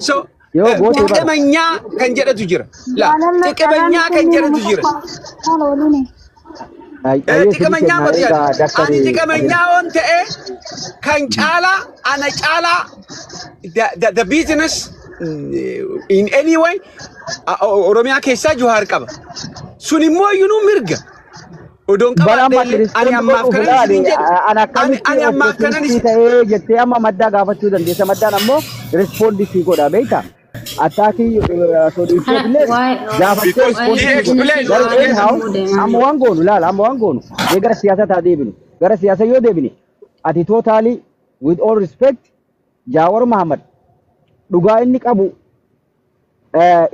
So Yoo goote bara. xiqimanyaa kan jedhatu jira. La Jaalala xiqimanyaa carraan kan kennee jedhatu nama jira. tokko haala waliin. Ayyee sirrii Xiqimanyaa kennaa moti egaa yaadu. Ani daktari xiqimanyaa on ta'e kan caalaa ana caalaa the business in any way Oromiyaa keessaa Jawaar qaba. Sun immoo iyyuu mirga. Odoon Bara amma qabaadhe illee ani respond ammaaf godhuuf kanan ilaali isiniin jedhe. ana Ani akkamitti ani ammaaf kanan opportunity isin ta'ee jettee amma maddaa gaafachuu dandeessa. Maddaan ammoo respond si godha beektaa? Attaakii osoo Kana dhiibseef illee waa'ee gaafattee because waa'ee respond he si godha. explained businessii Garuu waa'ee anyhow sammuu deemaa amma jiru. waan goonu ilaala, amma waan goonu mee gara siyaasaa taa deebinu. Gara siyaasaa yoo deebine ati totally, with all respect, Jaawar Mahamad dhugaa inni qabu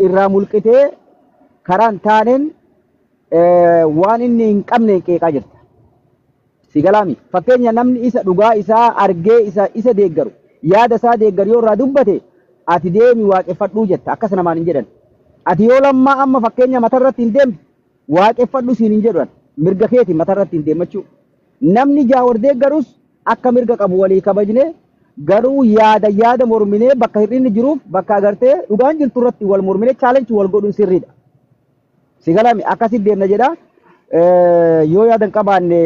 irraa mulqitee karaa hin taaneen waan inni hin qabne qeeqaa jirta. Si galaami. Fakkeenya namni isa dhugaa isaa argee isa deeggaru, yaada isaa deeggaru yoo irraa dubbate ati deemi waaqeffadhuu jetta, akkas namaan hin jedhan. Ati yoo Lammaa amma fakkeenya matarratti hin deemte waaqeffadhu siin hin jedhan, mirga keeti matarratti hin deemmachuu. Namni Jaawar deeggarus akka mirga qabu walii kabajne, garuu yaada morminee bakka hir'inni jiruuf bakka agartee dhugaan jirtu irratti wal morminee challenge wal godhuun sirriidha. Si galame, akkasitti deemna jedha. Yoo yaada hin qabaanne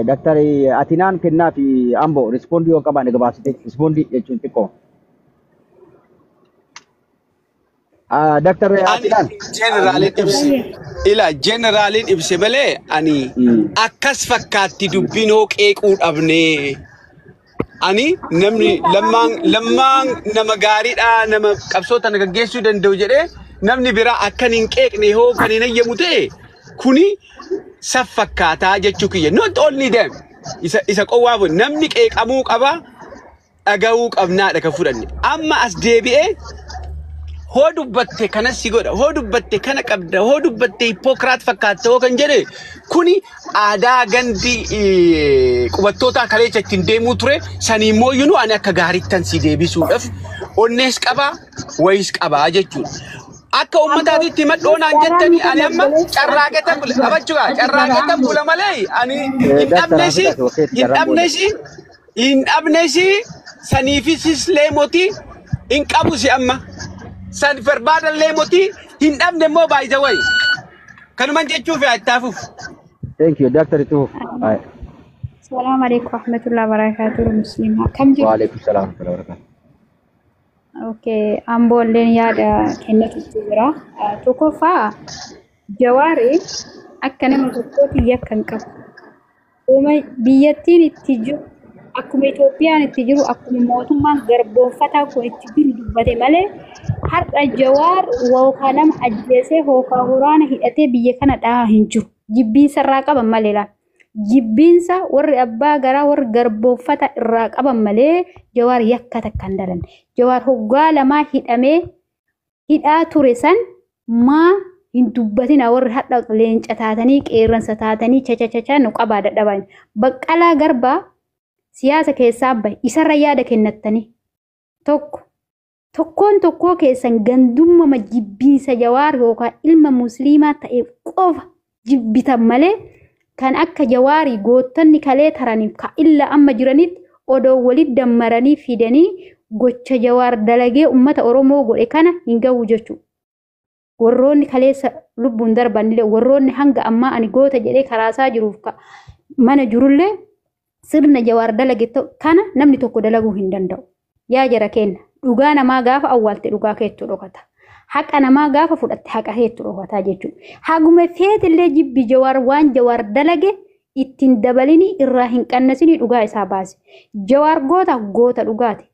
daktari Atinaan kennaa fi Ambo respond yoo hin qabaanne gabaabsite respond jechuun xiqqoo. Daktar Ani Atinaan. jeneraalin ibse. Ila jeneraalin ibse malee ani akkas fakkaatti dubbiin hoo qeequu dhabnee. Ani namni Lammaan nama gaariidha, nama qabsoo tana gaggeessuu danda'u jedhee namni biraa akkan hin qeeqne hoo kan hin ayyamu ta'e kuni saf fakkaataa jechuu kiyya. Not only them. Isa qowwaa namni qeeqamuu qaba, dhaga'uu qabnaadha kan fudhanne. Amma as deebi'ee hoo dubbatte kanas si godha, hoo dubbatte kana qabda, hoo dubbatte hypocrite fakkaatta hoo kan jedhe, kuni aadaa gandi qubattoota kaleessa ittiin deemuu ture sanii immoo iyyuu ani akka gaariittan si deebisuudhaaf onnees qabaa wayis qabaa jechuudha. Akka uummataatitti madhoonaan jettani ani amma carraaqetan bula qabachuudha, carraaqetan bula malee ani hin Daktar dhabnesi Hafiz Okeeti hin carraan booda. dhabnesi hin dhabnesi saniifis leemoti hin qabu si amma. San barbaadan leemoti hin dhabne immoo by the way. Kanuman jechuuf ittaafuuf. Thank you, Daktar Ituuf. Salaamu alaikum warahmatullahi wabarakatuh. Musliima kam Wa jirtu? alaikum salaam wa rahmatullahi wa barakatuh. Okay, Amboolleen yaada kennatutti jira. Tokkoffaa, Jawaari akka nama tokkootti yakka hin qabu. Uuma biyyattiin itti jiru, akkuma Itoophiyaan itti jiru, akkuma mootummaan garboonfataa kun itti jiru dubbate malee har'a Jawaar yookaan nama ajjeesee yookaan waraana hidhatee biyya kana dhahaa hin jiru. Jibbiinsa irraa qaban malee laata. Jibbiinsa warri abbaa garaa warri garboonfata irraa qaban malee Jawaar yakka takka hin dalanne. Jawaar hoggaa lamaa hidhamee hidhaa ture san maa hin dubbatina warri hadha leenca taatanii qeerransa taatanii chachachacha nu qabaa dadhaban. Baqqalaa Garbaa siyaasa keessaa bahe isarra yaada kennattanii tokko tokkoon tokkoo keessan gandummama jibbiinsa Jawaar yookaan ilma musliimaa ta'e qofa jibbitan malee kan akka Jawaarii gootonni kalee taraniif ka illa amma jiranitti odoo walitti dammaranii fidanii gocha Jawaar dalagee ummata Oromoo godhe kana hin gahu jechuudha. Warroonni kaleessa lubbuun darbanillee, warroonni hanga ammaa ani goota jedhee karaasaa jiruuf mana jirullee sirna Jawaar dalage kana namni tokko dalaguu hin danda'u. Yaa jara kenna, dhugaa namaa gaafa awwaalte dhugaa keettu dhokata. Haqa namaa gaafa fudhatte haqa keettu dhokata jechuudha. Haguma feetillee jibbi, Jawaar waan Jawaar dalage ittiin dabalini irraa hin qannasini, dhugaa isaa baase. Jawaar goota, goota dhugaati.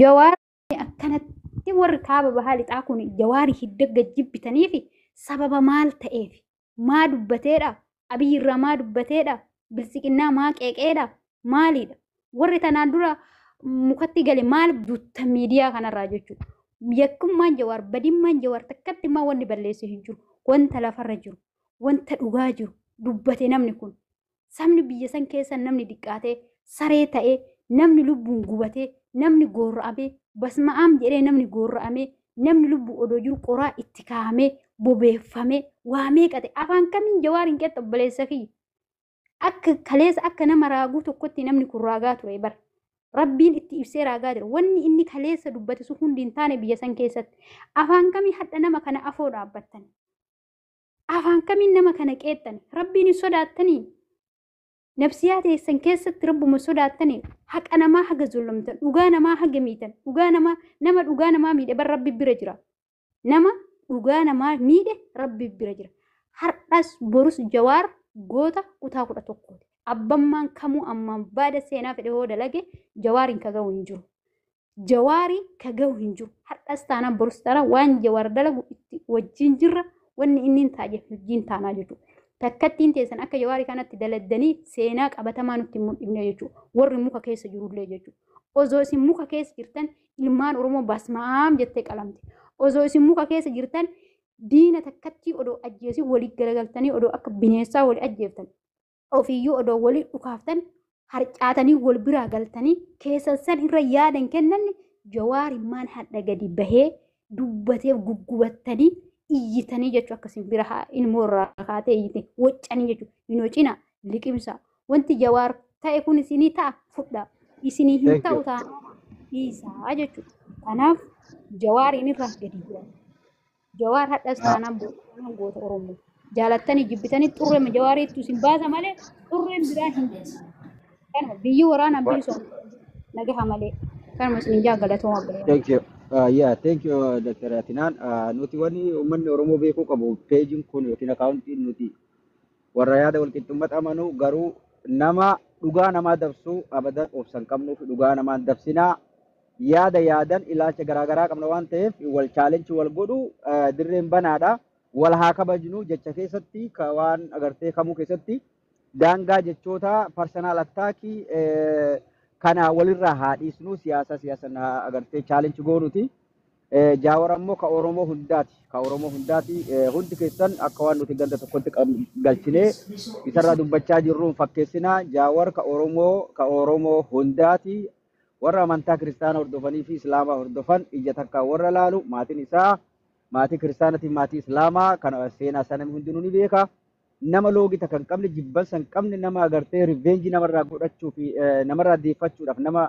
Jawaar akkanatti warri kaaba bahaa lixaa kun Jawaarii hidda gad jibbitaniif sababa maal ta'eef? Maa dubbateedha? Abiyyi irraa maa dubbateedha? Bilisiqinnaa maa qeeqeedha? Maaliidha? Warri tanaan dura mukatti gale maal dutta miidiyaa kanarraa jechuudha. Yakkummaan Jawaar, badimmaan Jawaar takkatti immoo wanni balleesse hin jiru. Wanta lafarra jiru, wanta dhugaa jiru dubbate namni kun. Sabni biyya san keessa namni diqqaatee saree ta'ee, namni lubbuun gubatee, namni gorra'amee basma'aam jedhee, namni gorra'amee, namni lubbuu odoo jiru qoraa itti kaa'amee bobeeffamee waa meeqate, afaan kamiin Jawaar hin qeexxa obboleessa kiyya. Akka kaleessa akka nama raaguu tokkotti namni kun raagaa ture bara. Rabbiin itti ibsee raagaa jira. Wanni inni kaleessa dubbate sun hundi hin taane biyya san keessatti. Afaan kamii hadha nama kana afoo dhaabbattan? Afaan kamiin nama kana qeexxan? Rabbiin hin sodaattanii? Nafsiyaa teessan keessatti rabbuma sodaattanii haqa namaa haga zulumtan, dhugaa namaa haga miitan, dhugaa namaa nama dhugaa namaa miidhe bar rabbi bira jira. Nama dhugaa namaa miidhe rabbi bira jira. Har'as borus Jawaar goota kutaa 11ti. Abbammaan kamuu ammaan baada seenaa fedhe hoo dalage Jawaariin ka ga'u hin jiru. Jawaari ka ga'u hin jiru. Har'as taanaan borus taanaan waan Jawaar dalagu itti wajjin jirra, wanni inni hin taajeef wajjin taanaa jechuudha. Takkattiin teessan akka Jawaarii kanatti daladdanii seenaa qabatamaa nutti hin mul'ifne jechuudha. Warri muka keessa jirullee jechuudha. Osoo isin muka keessa jirtan ilmaan Oromoo basmaam jettee qalamte. Osoo isin muka keessa jirtan diina takkattii odoo ajjeesii walii garagaltanii odoo akka bineensaa walii ajjeeftan. Ofiiyyuu odoo walii dhukaaftan harcaatanii wal biraa galtanii keessan san irra yaadan kennanni Jawaarimmaan hadha gadi bahee dubbatee guggubattanii iyyitanii jechuudha. Akkasiin bira ilmoo irraa kaatee iyyite waccanii jechuudha. Hin hocina liqimsa. Wanti Jawaar ta'e kun isinii ta'a fudha. Isinii hin ta'u ta'a dhiisaa jechuudha. Kanaaf Jawaariin irraa gadi bu'a. Jawaar hadhas taanaan goota Oromoo. Jaalattanii jibbitanii xurree Jawaariitu isin baasa malee xurreen biraa hin jiru. Kanuma biyyi waraanaan bilisoomte nagaha malee. Kanuma isin jaa galatooma abbalee. Thank you. Yeah, thank you, Dr. Atinaan. Nuti wanni uummanni Oromoo beekuu qabu peejiin kun yookiin akaawuntiin nuti warra yaada walqixxummaatti amanu garuu nama dhugaa namaa dabsuu abadan obsan qabnuuf dhugaa namaa dabsinaa yaada yaadan ilaalcha garaagaraa qabna waan ta'eef wal chaalenchii wal godhu dirreen banaadha. Wal haa kabajnu jecha keessatti waan agartee kamuu keessatti daangaa jechoota personal attackii kana walirraa haa dhiisnu, siyaasa siyaasan haa agartee chaalenchi goonuti. Jaawar ammoo ka Oromoo hundaati. Ka Oromoo hundaati. Hundi keessan akka waan nuti ganda tokkotti galchinee isarraa dubbachaa jirruun fakkeessinaa. Jaawar ka Oromoo hundaati. Warra amantaa kiristaana hordofanii fi islaamaa hordofan ija takka warra laalu maatiin isaa maatii kiristaanatiin maatii islaamaa kana seenaa sana hundinuu ni beeka. Nama loogii takka hin qabne, jibbansa hin qabne, nama agartee revenge namarraa godhachuu fi namarraa deeffachuudhaaf nama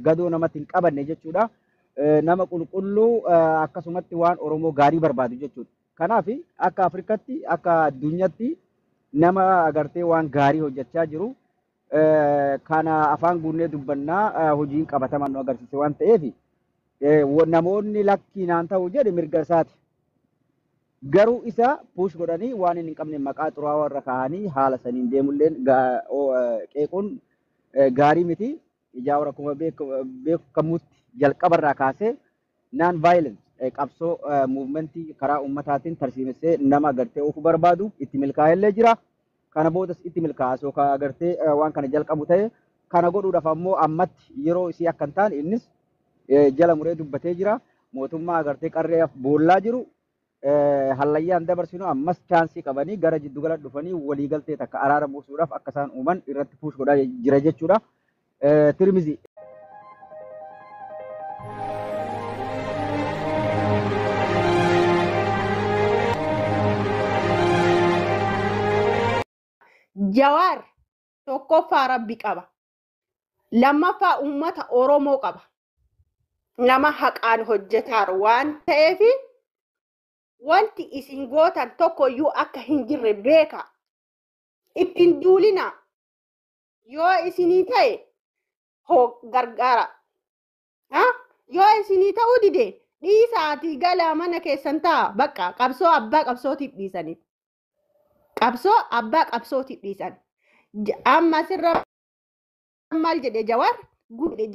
gadoo namatti hin qabanne jechuudha. Nama qulqulluu akkasumatti waan Oromoo gaarii barbaadu jechuudha. Kanaaf akka Afrikatti akka addunyaatti nama agartee waan gaarii hojjechaa jiru kana afaan guunnee dubbannaa hojiin qabatamaan nu agarsiise waan ta'eef namoonni lakkii naan ta'u jedhe mirga isaati. Garuu isa push godhanii waan inni hin qabne maqaa xuraawaa irra kaa'anii haala saniin deemulleen qeequun gaarii miti. Jaawar akkuma beekamutti jalqabarraa kaasee non violence qabsoo movementii karaa uummataatiin tarsiimessee nama agartee oofuu barbaadu itti milkaa'ellee jira. Kana boodas itti milkaa'a soo agartee waan kana jalqabu ta'e kana godhuudhaaf ammoo ammatti yeroo isii akka hin taane innis jala muree dubbatee jira. Mootummaa agartee qarreef boollaa jiru hallayyaan dabarsinu ammas chaansii qabanii gara jiddugala dhufanii waliigaltee takka araara buusuudhaaf akka isaan uuman irratti push godhaa jira jechuudha. Tirmizi. Jawaar tokkoffaa rabbi qaba. Lammaffaa uummata Oromoo qaba. Nama haqaan hojjetaaru waan ta'eef wanti isin gootan tokkoyyuu akka hin jirre beeka. Ittiin duulina yoo isinii ta'e hoo gargaara. Yoo isinii ta'uu dide dhiisaatii galaa mana keessan ta'a bakka qabsoo abbaa qabsootiif dhiisanii. Qabsoo abbaa qabsootiif dhiisan. Amma asirra maal jedhe Jawaar?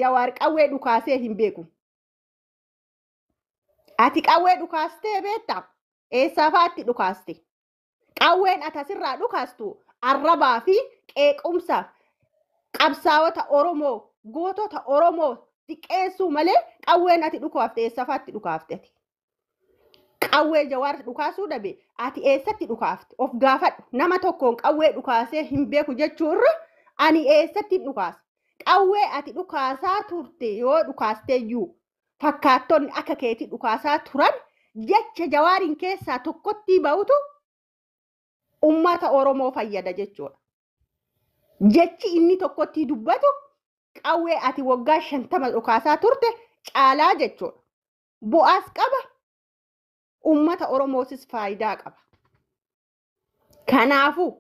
Jawaar qawwee dhukaasee hin beeku. Ati qawwee dhukaastee beektaa? Eessaa fa'aatti dhukaaste? Qawween ati asirraa dhukaastu arrabaa fi qeequmsa qabsaa'ota Oromoo, gootota Oromoo xiqqeessuu malee qawween ati dhukaafte eessa fa'aatti dhukaafte ati? Qawwee Jawaar dhukaasuu dhabe ati eessatti dhukaafte? Of gaafadhu. Nama tokkoon qawwee dhukaasee hin beeku jechuu irra ani eessatti dhukaase? Qawwee ati dhukaasaa turte yoo dhukaaste iyyuu fakkaattonni akka keetii dhukaasaa turan jecha Jawaariin keessaa tokkotti ba'utu ummata Oromoo fayyada jechuudha. Jechi inni tokkotti dubbatu Qawwee ati waggaa 50 dhukaasaa turte caalaa jechuudha. Bu'aas qaba. Uummata Oromootis faayidaa qaba. Kanaafuu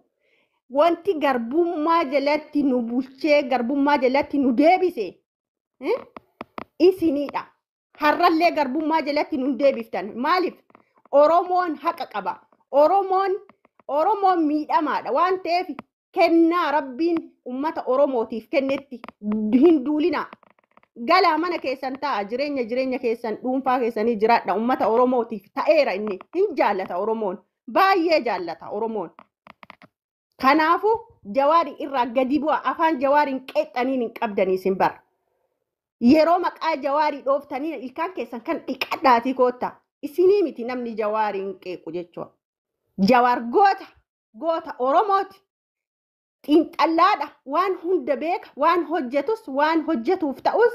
wanti garbummaa jalatti nu bulchee garbummaa jalatti nu deebise isinidha. Har'allee garbummaa jalatti nu deebiftan. Maaliif? Oromoon haqa qaba. Oromoon miidhamaadha waan ta'eef kennaa Rabbiin uummata Oromootiif kennetti hin duulinaa. Galaa mana keessan taa'a, jireenya keessan dhuunfaa keessanii jiraadha. Uummata Oromootiif ta'eera, inni hin jaallata. Oromoon baay'ee jaallata Oromoon. Kanaafuu Jawaari irraa gadi bu'a. Afaan Jawaariin qeexxaniin hin qabdanii isin bara. Yeroo maqaa Jawaarii dhooftanii ilkaan keessan kan dhiqadhaatii koottaa. Isinii miti namni Jawaariin qeequ jechuudha. Jawaar goota, goota Oromooti. Xiinxallaadha, waan hunda beeka, waan hojjetus, waan hojjetuuf ta'us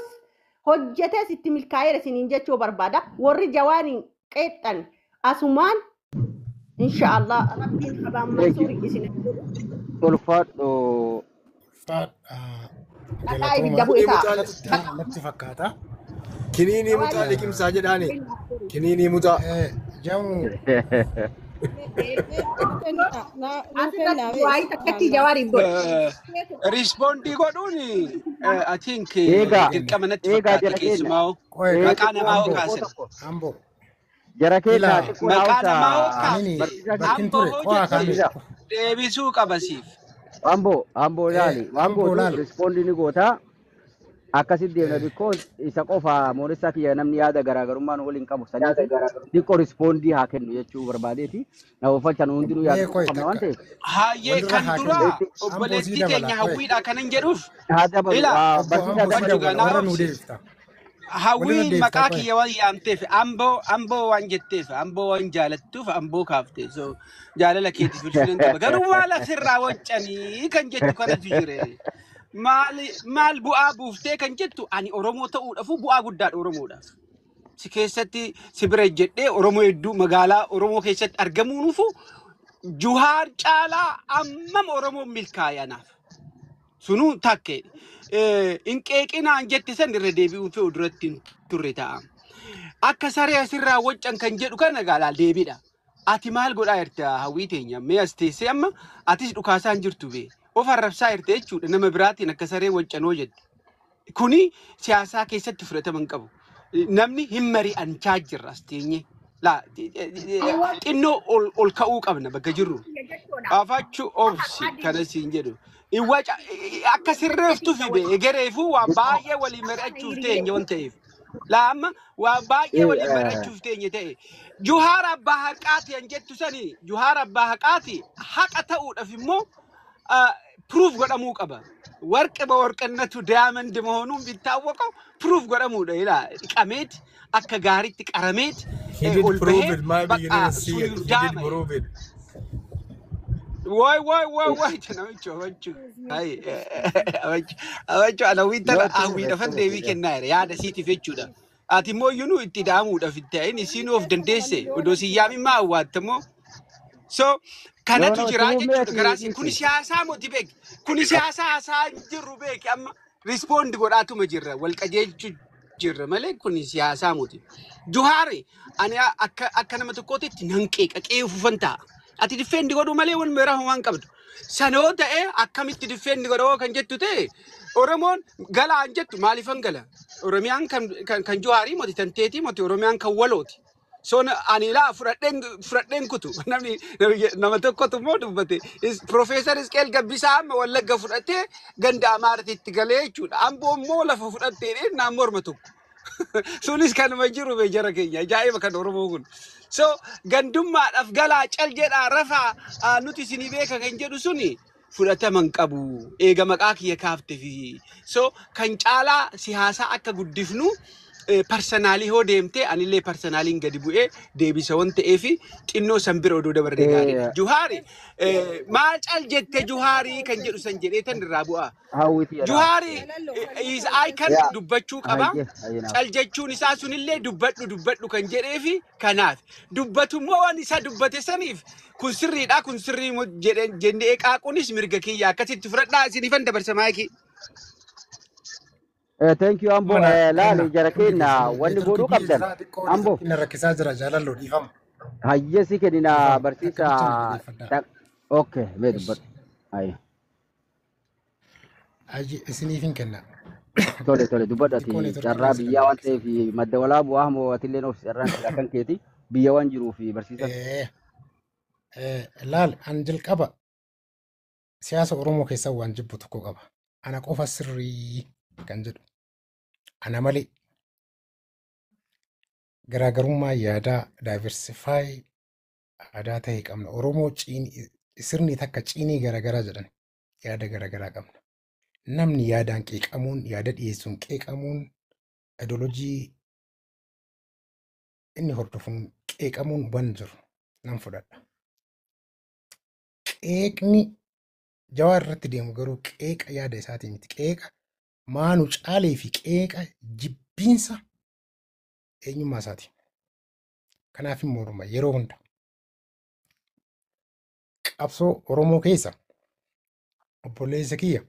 hojjetes itti milkaa'eera isiniin jechuu barbaada. Warri Jawaariin qeexxan asumaan inshaallah Rabbiin habaan mansuurii isin godhu. Ulfaadhu. Dhaqaa ibidda bu'e ta'a. Natti fakkaata. Kiniinii mucaa liqimsaa jedhaani. Kiniinii mucaa. Jamu. Asirratti waayii takkatti Jawaariif godhe. Respond godhuun I think Eegaa dirqama natti eegaa fakkaata jara keenya. keessumaa Qoy maqaa namaa hoo Ambo kaasan. Ambo. Jara keenya Ilaa xiqqoo Maqaa namaa hoo naawusa anini kaafte. barsiisaa bakkin Amboo ture hoo qo'aa jette kaame. barsiisaa. deebisuu qaba siif. Amboo amboo laali waan Amboo gootu laal. respond ni gootaa akkasitti deemna, because isa qofa moonessaa kiyya namni yaada garaagarummaan waliin qabu saniifi xiqqoo respond haa kennu jechuu barbaadeeti na oofalchan hundinuu yaada Mee tokko qoy qabna waan takka. ta'eef. Hayyee Walirra kan haa kennu. duraa Itti Amboo sii obboleettii dabala keenya qoy. Hawwiidha kanan jedhuuf haa dabalu ilaa Obbo barsiisaa Amboo sii dabalu. Ofachugaa dabala naa warra nuu obsi. deebifta. Walirra Hawwiin deebifta maqaa qoy. kiyya waan yaamteef, amboo waan jetteef, amboo waan jaalattuuf amboo kaafte, so jaalala keetiif ulfinan qaba. Garuu maal asirraa waccanii kan jettu kanatu jire. Maal maal bu'aa buuftee kan jettu, ani Oromoo ta'uudhaafu bu'aa guddaadha Oromoodhaaf. Si keessatti si bira jedhee Oromoo hedduu magaalaa Oromoo keessatti argamuunufu Juhaar caalaa ammam Oromoon milkaa'e anaaf. Sunuu takke hin qeeqinaan jette san irra deebi'uun fe'u duratti hin turre ta'a. Akka saree asirraa waccan kan jedhu kana gaalaal deebiidha. Ati maal godhaa jirta Hawwii teenya? Mee as teessee amma atis dhukaasaa hin jirtu bee. Of arrabsaa jirta jechuudha nama biraatiin akka saree waccanoo jette. Kuni siyaasaa keessatti fudhatama hin qabu. Namni hin mari'anchaa jirra as teenye. Laa xinnoo ol ka'uu qabna bakka jirru. Afachuu obsi kana siin jedhu. Iwwaca akka sirreeftuuf be egereefuu waan baay'ee waliin mari'achuuf teenye waan ta'eef. Laa amma waan baay'ee waliin mari'achuuf teenye ta'e. Juhaar abbaa haqaati kan jettu sani, Juhaar abbaa haqaati, haqa ta'uudhaaf immoo proof godhamuu qaba. ወርቅ በወርቅነቱ diamond መሆኑን ቢታወቀው proof godhamuudha. Ilaa dhiqameet akka gaariitti qarameet He did ol prove bahee it. Maybe you bakka didn't see sun it. He did daama. prove it. Woi woi woi woi namicho abachu hai abachu abachu ana wiitara Yoo itti fufe hawwiidhafan itti deebii fufe. kennaa jira yaada siitiif jechuudha. Ati immoo iyyuu itti daamuudhaaf itti ta'in isiin of dandeesse odoo si yaamin maa awwaattamoo. So No kanatu no itti jira fufnee jechuudha ati garaasi. Kuni dhiisi. siyaasaa moti beeki. Kuni siyaasaa haasaa hin jirru beeki, amma respond godhaatuma jirra, wal qajeelchu jirra malee kuni siyaasaa moti. Juhaari ani akka nama tokkootitti nan qeeqa, qeefufan ta'a. Ati defend godhuu malee waan biraa waan qabdu. Sanoo ta'ee akkamitti defend godhoo kan jettu ta'e, Oromoon galaa hin jettu maaliifan gala? Oromiyaan kan Juhaarii moti, tan teetii moti, Oromiyaan kan walooti. So ani ilaa fudhadheen kutu namni nama tokkotu immoo dubbate. Profeesar Isqeel Gabbisaa amma Wallagga fudhatee ganda Amaaratitti galee jechuudha. Amboo immoo lafa fudhattee naan morma tokko. Sunis kanuma jiru be jara keenya ajaa'iba kan Oromoo kun. So gandummaadhaaf galaa cal jedhaa rafaa nuti isinii beeka kan jedhu suni fudhatama hin qabu. Eega maqaa kiyya kaafte fi so kan caalaa siyaasaa akka guddifnu personal hoo deemte anillee personaliin gadi bu'ee deebisa waan ta'eef xinnoo san bira odoo dabarree gaariidha. Juhaari maal cal jette Juhaarii kan jedhu san jedhee tan irraa bu'a. Hawwiti jedha. Juhaari is icon Yaa dubbachuu qaba. hayyee hayyee naaf. Cal jechuun isaa sunillee dubbadhu dubbadhu kan jedheefi kanaaf. Dubbatummoo waan isaa dubbate saniif kun sirriidha, kun sirrii jennee qaaquunis mirga kiyya, akkasitti fudhadhaa, isiniifan dabarsa maayikii. Thank you Ambo. Mana Laali kenna jara hundi kenna keessanii wanni neetworkii godhuu biyya qabdan. jiraa xiqqoo Ambo neetworkiin na rakkisaa jira jaalalloo dhiifama. hayyee si kennina Dhiifama akka barsiisa. bicha na dhageeffadhaa. Okay, mee Ish. dubbadhu. Ayya. Ayyi isiniif hin kenna. Tole tole dubbadhu Xiqqoo ati neetworkiin carraa keessan biyyaa na waan rakkisa. ta'eef madda walaa bu'aa moo atilleen of carraan silaa kan keeti biyya waan jiruu fi barsiisan. Laal an jalqaba siyaasa Oromoo keessaa waan jibbu tokko qaba. Ana qofa sirrii kan jedhu. Ana malee garaagarummaa yaadaa diversify aadaa ta'e qabna. Oromoo sirni takka ciinii garaagaraa jedhan yaada garaagaraa qabna. Namni yaadaan qeeqamuun, yaada dhiyeessuun qeeqamuun, ideoloojii inni hordofuun qeeqamuun waan jiru nan fudhadha. Qeeqni Jawaar irratti deemu garuu qeeqa yaada isaatii miti. Qeeqa maanu caalee fi qeeqa jibbiinsa eenyummaa isaati. Kanaaf immoo morma yeroo hunda. Qabsoo Oromoo keessa obboleessa kiyya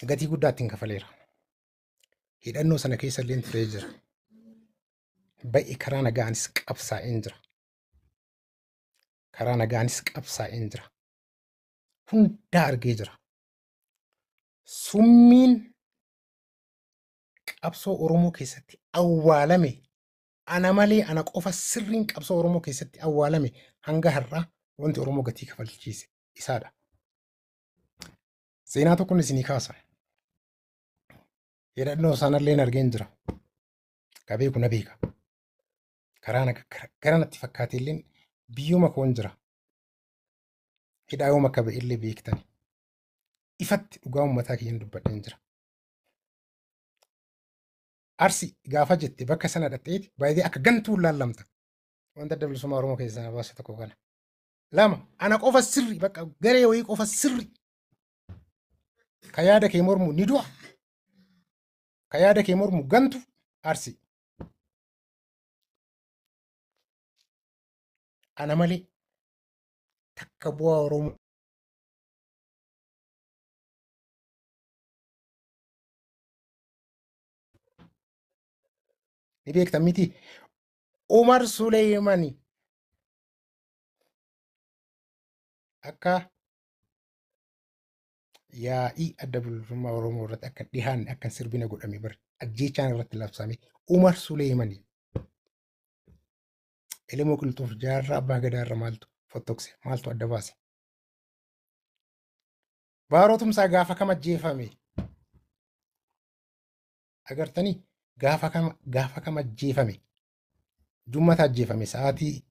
gatii guddaa ittiin kafaleera. Hidhannoo sana keessa illee turee jira. Ba'e karaa nagaanis qabsaa'een jira. Karaa nagaanis qabsaa'een jira. Hundaa argee jira. Summiin qabsoo Oromoo keessatti awwaalame ana malee ana qofa sirriin qabsoo Oromoo keessatti awwaalame hanga har'aa wanti Oromoo gatii kafalchiise isaadha. Seenaa tokkoon isinii kaasa. Hidhannoo sanallee argeen jira. Ka beeku na beeka. Karaa gara natti fakkaate illee biyyuma koon jira. Hidhaa yoom akka ba'e illee beektani. Ifatti dhugaa uummataa kiyyaan dubbadheen jira. Arsi gaafa jette bakka sana dhaqxeeti baay'ee akka gantuu laallamta. Wanta adda bilisummaa Oromoo keessaa baase tokko kana. Lama ana qofa sirri bakka garee wayii qofa sirri. Ka yaada kee mormu ni du'a. Ka yaada kee mormu gantu Arsi. Ana malee takka bu'aa Oromoo ni beektan miti. Umar Suleemani akka yaa'ii adda bilisummaa Oromoo irratti akka dhihaanne akka sirbina godhame bar ajjeechaan irratti labsame Umar Suleemani. Elemoo Qilxuuf jaarraa abbaa gadaa irra maaltu fottokse maaltu adda baase? Baaroo Tumsaa gaafa kam ajjeefame? Agartanii gaafa kam ajjeefame? Jummata ajjeefame sa'aatii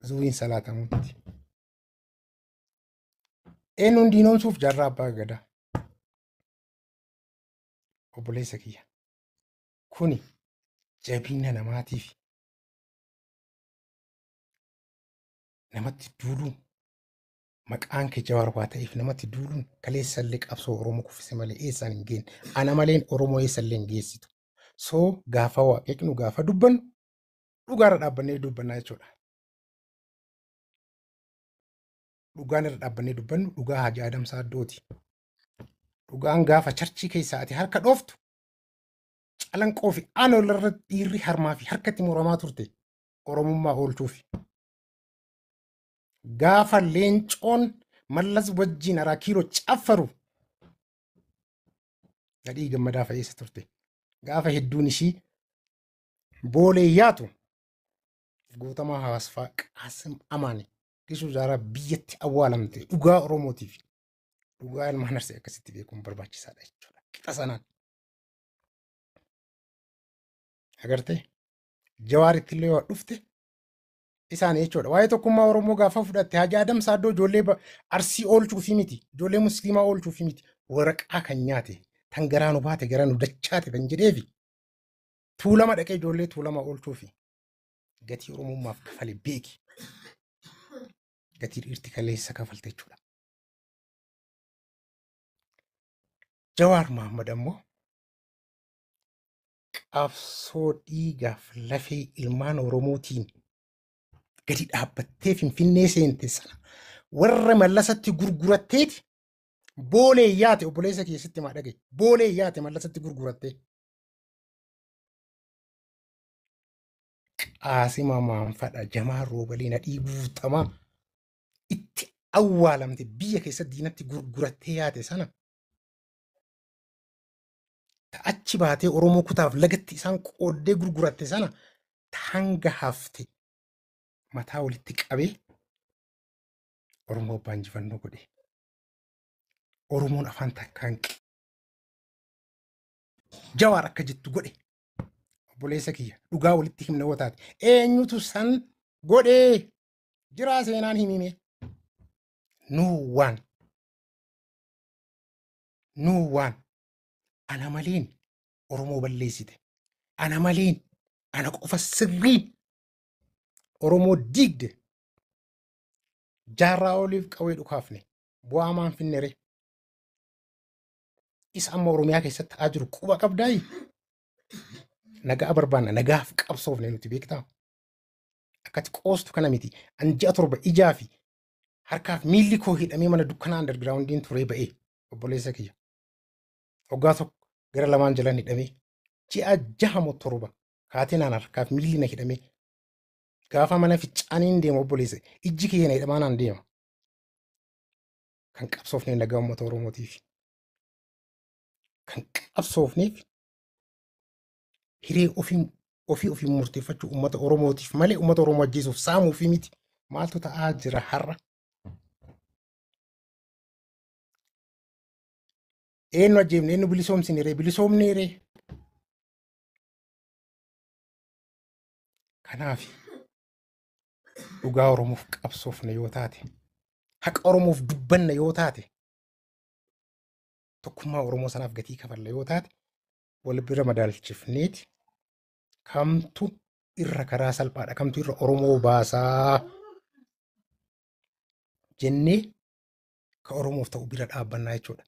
zuuriin salaatamutti. Eenyuun diinoomsuuf jaarraa abbaa gadaa? Obboleessa kiyya. Kuni jabina namaatiif namatti duuluun maqaan kee Jawaar waa ta'eef namatti duuluun kaleessallee qabsoo Oromoo kuffise malee eessaan hin geenne. Ana maleen Oromoo eessallee hin geessitu. Soo gaafa waaqeqnu gaafa dubbannu dhugaarra dhaabbannee dubbannaa jechuudha. Dhugaan irra dhaabbannee dubbannu dhugaa Haji Adam Saaddooti. Dhugaan gaafa charchii keessaa ati harka dhooftu calanqoo fi aanoo irra dhiirri harmaa fi harkatti muramaa turte Oromummaa oolchuufi. Gaafa leencoon Mallas wajjin araa kiiloo caffaru Nadhii Gammadaa fa'eessa turte. Gaafa hedduun ishii boolee yaatu Guutamaa Hawaasfaa Qaasim Amaane Gishuu Zaaraa biyyatti awwaalamte dhugaa Oromootiif dhugaa ilmaan Arsii akkasitti beekuun barbaachisaadha jechuudha. Qixa sanaan. Agartee Jawaaritti illee yoo dhufte isaan jechuudha. Waa'ee tokkummaa Oromoo gaafa fudhatte Haji Adam Saaddoo ijoollee Arsii oolchuufi miti, ijoollee Musliimaa oolchuufi miti, waraqaa kan nyaate, tan garaa nu baate, garaa nu dachaate kan jedheefi Tuulama dhaqee ijoollee Tuulama oolchuufi gatii Oromummaaf kafale beeki. Gatii dhiirti kaleessa kafalte jechuudha. Jawaar Mahaammad ammoo qabsoo dhiigaaf lafee ilmaan Oromootiin gadi dhaabbattee Finfinnee seente sana warra Mallasatti gurguratteeti Boolee yaate obboleessa keessatti maa dhagaye. Boolee yaate Mallasatti gurgurattee. Qaasima maanfadha jamaa roobalee nadhii guutamaa itti awwaalamte biyya keessa diinatti gurgurattee yaate sana. Ta achi baatee Oromoo kutaaf lagatti isaan qooddee gurguratte sana ta hanga hafte mataa walitti qabee Oromoo abbaa injifannoo godhe. Oromoon afaan takkaan Jawaar akka jettu godhe. Obboleessa kiyya dhugaa walitti himna yoo taate eenyutu san godhee jiraa seenaan himime. No one. No one. Ana maleen Oromoo balleessite. Ana maleen ana qofa sirriin Oromoo diigde. Jaarraa oliif qawwee dhukaafne bu'aa maan finne ree? Isa amma Oromiyaa keessatti ta'aa jiru quba qabdaayi? Nagaa barbaanna, nagaaf qabsoofne nuti beektaa? Akkati qoostu kana miti. An ji'a 7 ijaa fi harkaaf miilli koo hidhamee mana dukkanaa undergroundiin turee ba'ee obboleessa kiyya. Waggaa tokko gara lamaan jalaan hidhamee ji'a 6 moo 7 kaatinaan harkaaf miilli na hidhamee gaafa mana ficcaaniin deema obboleessa ijji kiyya na hidhamaa naan deema. Kan qabsoofne nagaa uummata Oromootiif. Kan qabsoofneef hiree ofii ofii murteeffachuu uummata Oromootiif malee uummata Oromoo ajjeesuuf saamuuf miti. Maaltu ta'aa jira har'a? Eenyu ajjeefne eenyu bilisoomsine ree bilisoomne ree? Kanaaf dhugaa Oromoof qabsoofne yoo taate haqa Oromoof dubbanna yoo taate tokkummaa Oromoo sanaaf gatii kafalla yoo taate wal bira madaalchifneeti kamtu irra karaa salphaadha kamtu irra Oromoo baasaa jennee ka Oromoof ta'u bira dhaabbannaa jechuudha.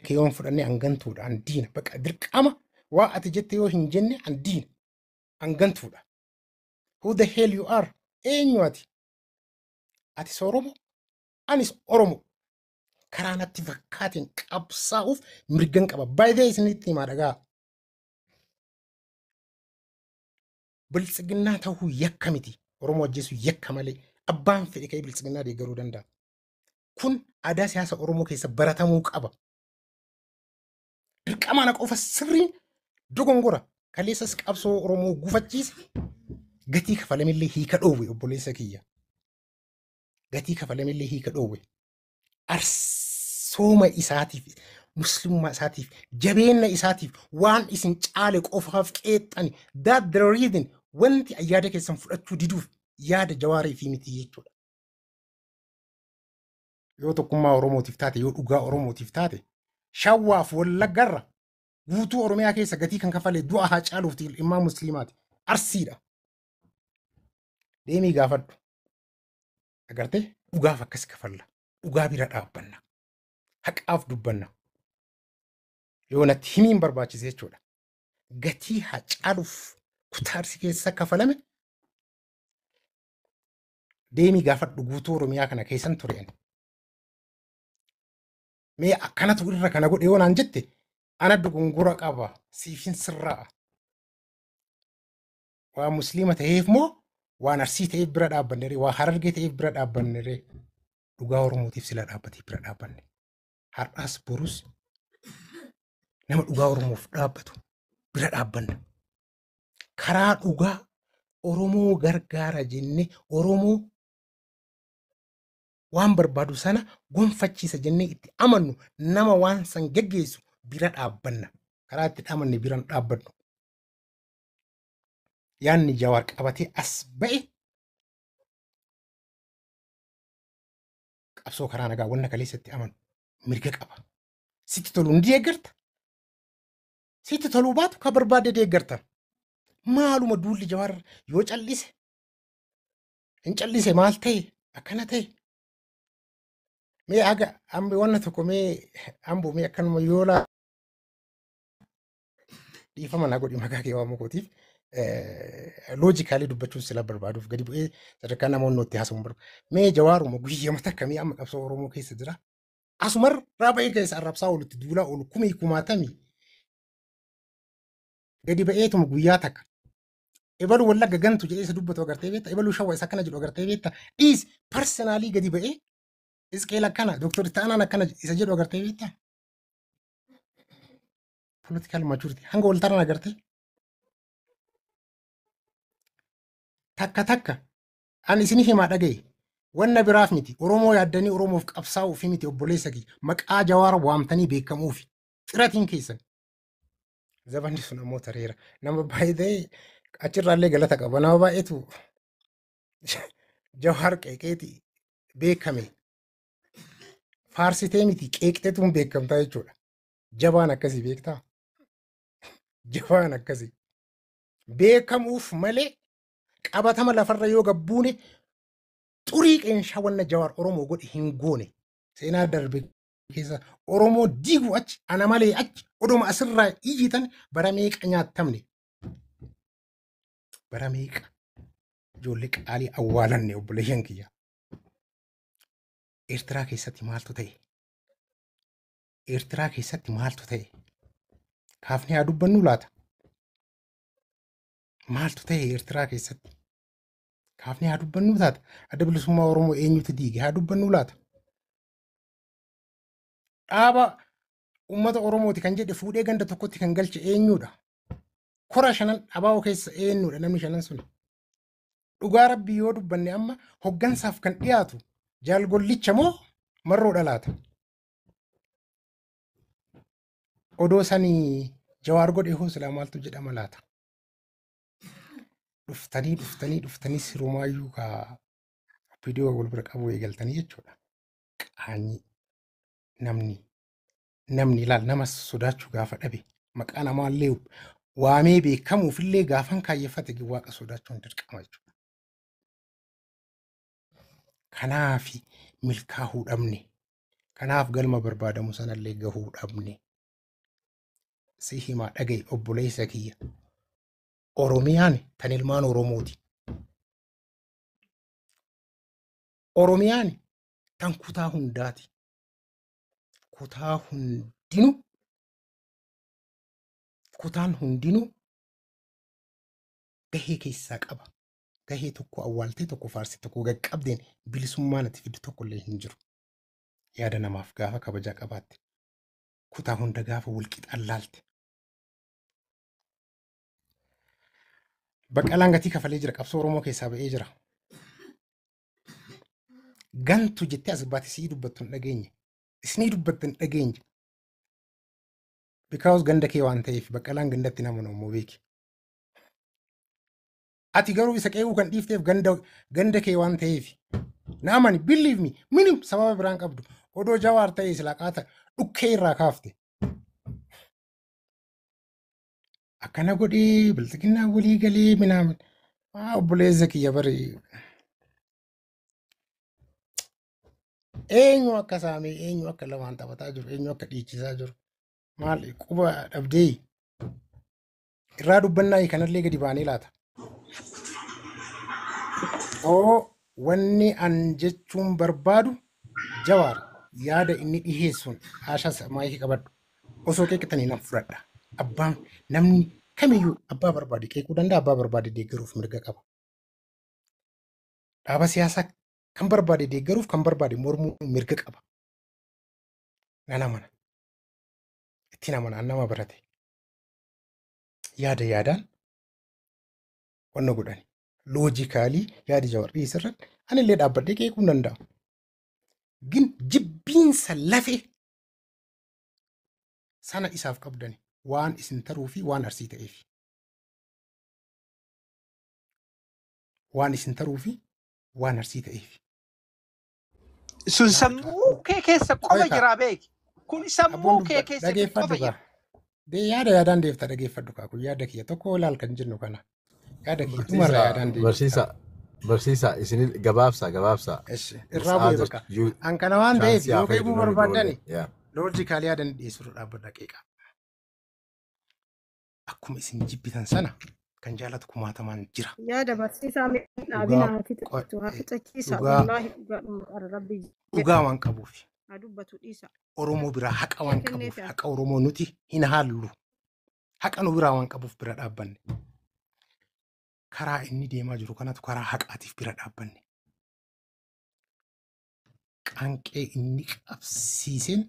Kiyyoon fudhannee hangantuudha an diina bakka dirqama waa ati jette yoo hin jenne an diina hangantuudha. Who the hell you are? Eenyu ati? Atis Oromoo? Anis Oromoo. Karaa natti fakkaateen qabsaa'uuf mirgan qaba. Baay'ee isinitti himaa dhagaa. Biltsiginnaa ta'uu yakka miti. Oromoo ajjeesuu yakka malee abbaan fedhe ka'ee biltsiginnaa deeggaruu danda'a. Kun aadaa siyaasa Oromoo keessa baratamuu qaba. Dirqama ana qofa sirriin dogongora. Kaleessas qabsoo Oromoo gufachiise gatii kafalamillee hiika dhoowwe obboleessa kiyya. Gatii kafalamillee hiika dhoowwe. Arsooma isaatiif, muslimummaa isaatiif, jabeenya isaatiif waan isin caale qofaaf qeexxani. That the reason wanti yaada keessan fudhachuu diduuf yaada Jawaarii fi miti jechuudha. Yoo tokkummaa Oromootiif taate, yoo dhugaa Oromootiif taate, Shawwaaf Wallaggarra guutuu Oromiyaa keessa gatii kan kafale du'a haa caaluuf ilmaan musliimaati. Arsiidha. Deemii gaafadhu. Agartee dhugaaf akkas kafalla. Dhugaa bira dhaabbanna. Haqaaf dubbanna. Yoo natti himiin barbaachise jechuudha. Gatii haa caaluuf kutaa Arsii keessa kafalame deemii gaafadhu guutuu Oromiyaa kana keessan ture ani. Mee akkanatu irra kana godhe yoo naan jette ana dogongora qaba siifin sirraa. Waa musliima ta'eef moo waan Arsii ta'eef bira dhaabbanne ree waa Harargee ta'eef bira dhaabbanne ree dhugaa Oromootiif sila dhaabbatee bira dhaabbanne. Har'aas borus nama dhugaa Oromoof dhaabbatu bira dhaabbanna. Karaa dhugaa Oromoo gargaara jennee Oromoo waan barbaadu sana gonfachiisa jennee itti amannu nama waan san geggeessu bira dhaabbanna. Karaa itti amanne bira dhaabbannu. Yaanni Jawaar qabatee as ba'e qabsoo karaa nagaa wanna kaleessatti amanu mirga qaba. Sitti toluu ni deeggarta. Sitti toluu baatu ka barbaadde deeggarta. Maaluma duulli Jawaar yoo callise hin callise maal ta'e akkana ta'e. Mee aga ambi wanna tokko mee ambo mee akkanuma yoo laa dhiifama naa godhi maqaa kee waamuu kootiif Logically dubbachuun sila barbaaduuf gadi bu'ee sadarkaa namoonni itti haasa'uun barbaadu. Mee Jawaaruma guyyaa akkamii amma qabsoo Oromoo keessa jira? Asumarraa ba'ee keessa arrabsaa oolutti duulaa oolu kumii kumaatamii gadi ba'eetuma guyyaa takka. Ebaluu Wallagga gantu jedhee isa dubbatu agartee beekta. Ebaluu Shawwa isa akkana jedhu agartee beekta. Dhiis personally gadi ba'ee Isqeel akkana, Dooktor Ittaanaan akkana isa jedhu agartee beekta. Political maturity hanga wal taran agartee. Takka takka ani isinii himaa dhagaye. Wanna biraaf miti. Oromoo yaaddanii Oromoof qabsaa'uufi miti, obboleessa kiyya. Maqaa Jawaara waamtanii beekamuufi. Xiratiin keessan. Zabanni sun ammoo tareera. Nama baay'ee ta'e achirraallee galata qaba. Nama baay'eetu Jawaar qeeqeeti beekame. Faarsitee miti, qeeqxeetuun beekamtaa jechuudha. Jabaan akkasii beektaa? Jabaan akkasii. Beekamuuf malee qabatama lafarra yoo gabbuune xurii qeenshaa wanna Jawaar Oromoo godhe hin goone. Seenaa darbe keessa Oromoo diiguu achi ana malee achi oduma asirraa iyyitan bara meeqa nyaattamne. Bara meeqa ijoollee qaalii awwaalanne, obboleeyyan kiyya. Eertiraa keessatti maaltu ta'e? Eertiraa keessatti maaltu ta'e? Kaafnee haa dubbannu laata? Maaltu ta'e Eertiraa keessatti? Kaafnee haa dubbannu laata? Adda Bilisummaa Oromoo eenyutu diige? Haa dubbannu laata? Dhaaba uummata Oromooti kan jedhe fuudhee ganda tokkotti kan galche eenyudha? Kora shanan abaa'oo keessa eenyudha namni shanan sun? Dhugaa Rabbii yoo dubbanne amma hoggansaaf kan dhiyaatu jaalgollicha moo marroodha laata? Odoo sanii Jawaar godhe hoo silaa maaltu jedhama laata? Dhuftanii dhuftanii dhuftanii sirumaayyuu kaa viidiyoo wal bira qabu eegaltanii jechuudha. Qaanyii namni ilaal nama sodaachuu gaafa dhabe, maqaa namaallee waamee beekamuufillee gaafan kaayyeffate Waaqa sodaachuun dirqama jechuudha. Kanaafi milkaa'uu dhabne. Kanaaf galma barbaadamu sanallee gahuu dhabne. Si himaa dhagaye, obboleessa kiyya. Oromiyaan tan ilmaan Oromooti. Oromiyaan tan kutaa hundaati. Kutaa hundinuu, kutaan hundinuu gahee keessaa qaba. Gahee tokko awwaaltee, tokko faarsee, tokko qaqqabdeen bilisummaan ati fiddu tokko illee hin jiru. Yaada namaaf gaafa kabajaa qabaatte, kutaa hunda gaafa walqixaan laalte. Baqqalaan gatii kafalee jira, qabsoo Oromoo keessaa ba'ee jira. Gantu jettee as baate sii dubbattu hin dhageenye. Isinii dubbattu hin dhageenye. Because ganda kee waan ta'eef Baqqalaan gandatti nama immoo beeki. Ati garuu isa qeequu kan dhiifteef ganda kee waan ta'eef. Na amani, believe me, minim sababa biraan qabdu. Odoo Jawaar ta'e silaa qaata dhukkee irraa kaafte. Akkana godhee bilxiginnaa walii galee minaamin. Maa obboleessa kiyya bari. Eenyu akka saamee, eenyu akka lamaan taphataa jiru, eenyu akka dhiichisaa jiru. Maal quba dhabdee irraa dubbannaa kanallee gadi baanee laata? Oo, wanni an jechuun barbaadu, Jawaar yaada inni dhiheessuun haashaa maayikii qabadhu. Osoo qeeqxanii nan fudhadha. Abbaan namni kamiyyuu abbaa barbaade qeequu danda'a, abbaa barbaade deeggaruuf mirga qaba. Dhaaba siyaasaa kan barbaade deeggaruuf, kan barbaade mormuu mirga qaba. Nan amana. Ittiin amana, an nama barate. Yaada yaadaan wanna godhani. Logically yaada Jawaar dhiyeessirratti anillee dhaabbadhee qeequu hin danda'a. Gin jibbiinsa lafee sana isaaf qabdani waan isin taruu fi waan Arsii ta'eef. Waan isin taruu fi waan Arsii ta'eef. Sun sammuu kee keessa qofa Beekaa. jira, beeki. Kun sammuu Abboon kee keessa dhageeffadhu qofa jira. kaa. Dee yaada yaadaan deefta, dhageeffadhu kaa, kun yaada kiyya tokko ilaal kan jennu kana. Yaada kiyya dhumarra Barsiisaa, yaadaan deebifta. barsiisaa, barsiisaa, isin gabaabsaa, gabaabsaa. Eshi irraa bu'ee bakka. An kana waan ta'eef Chance haa yoo qeequu fayyadu namni barbaaddani biroollee. Yaa. logically yaadan dhiyeessuudha dhaabbadha qeeqa. Akkuma isin jibbitan sana Kan jaalatu kumaatamaan jira. Yaada barsiisaa Dhugaa dhaabina haa fixatu haa fixachiisa dhugaa wallaahi dhugaadhuma qara rabbi dhugaa waan qabuuf haa dubbatu dhiisa. Oromoo biraa haqa waan Kenneef qabuuf yaa. Haqa Oromoo nuti hin haallu. Haqa nu biraa waan qabuuf bira dhaabbanne. Karaa inni deemaa jiru kanatu karaa haqaatiif bira dhaabbanne. Qaanqee inni qabsiiseen